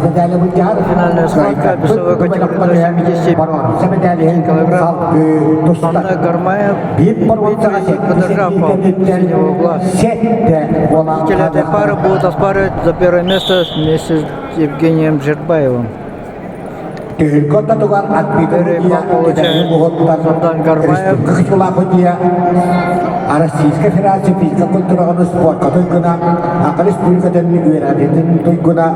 мэтээли былдьаһар. Финальная схватка весовой категории до 75 килограмм. Тустар. Анна Гармаев, Биир боруонсаҕа Дмитрий Подожапов синего угла. сэттэ буолан Победитель этой пары будут оспаривать за первое место вместе с Евгением Жербаевым. Түһүлгэ ортотугар Первый балл получает Сандан Гармаев. Российская Федерация физика культураҕын спорка туйгуна, Саха Республикатын үөрэҕириитин туйгуна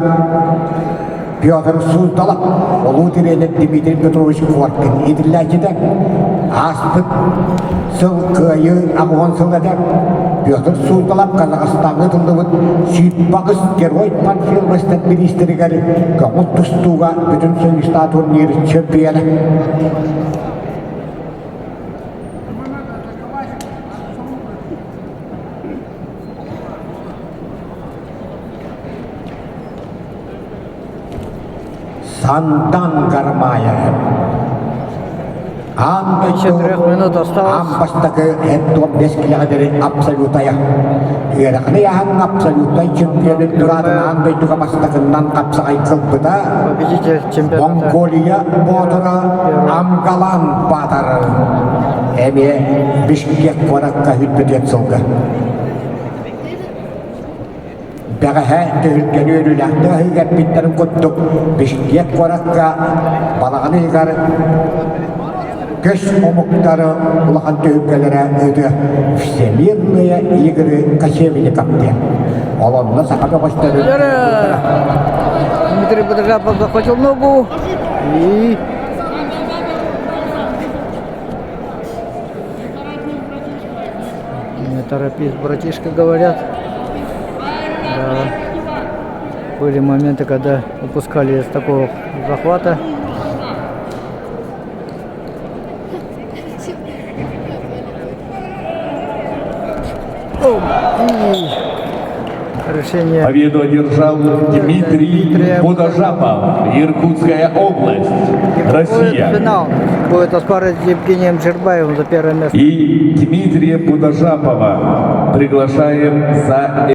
Петр Суздалов, улуу тренер Дмитрий Петрович Коркин иитиллээччитэ, ааспыт сыл Кыайыы аҕыһын сыл этэ Петр Суздалов Казахстаҥҥа тыллыбыт 28 герой Панфиловецтар бириистэригэр көҥүл тустууга бүтүн союзтаах турнир чемпиона. Сандан Гармаев Аан Еще дойду 3 минут осталось. аан бастакы эт бес килэҕэ диэри абсолютая үөрэхни аһаҥ абсолютнай чемпионун тураатын аан дойдуга бастакыннан хапсаҕай кылбыта Победитель чемпионата. Монголия боотура Амгалан Баатар эмиэ Бишкек куоракка хүлбүтүөн сылга Бэҕэһээ түһүлгэни үөрүүлээхтик аһыыга эппиттэрин курдук, Бишкек куоракка балаҕан ыйыгар көс омуктары улахан түһүлгэлэрэ ыытыа Всемирные игры кочевников диэн. Ол онно саха бөҕөстөрүн Дмитрий Бадржапов захватил ногу и Не торопись, братишка, говорят. Да. Были моменты, когда упускали из такого захвата. И решение Победу одержал Дмитрий Дмитрия Будажапов, Иркутская область, Будет Россия. финал. Будет оспаривать с Евгением Жербаевым за первое место. И Дмитрия Будажапова приглашаем за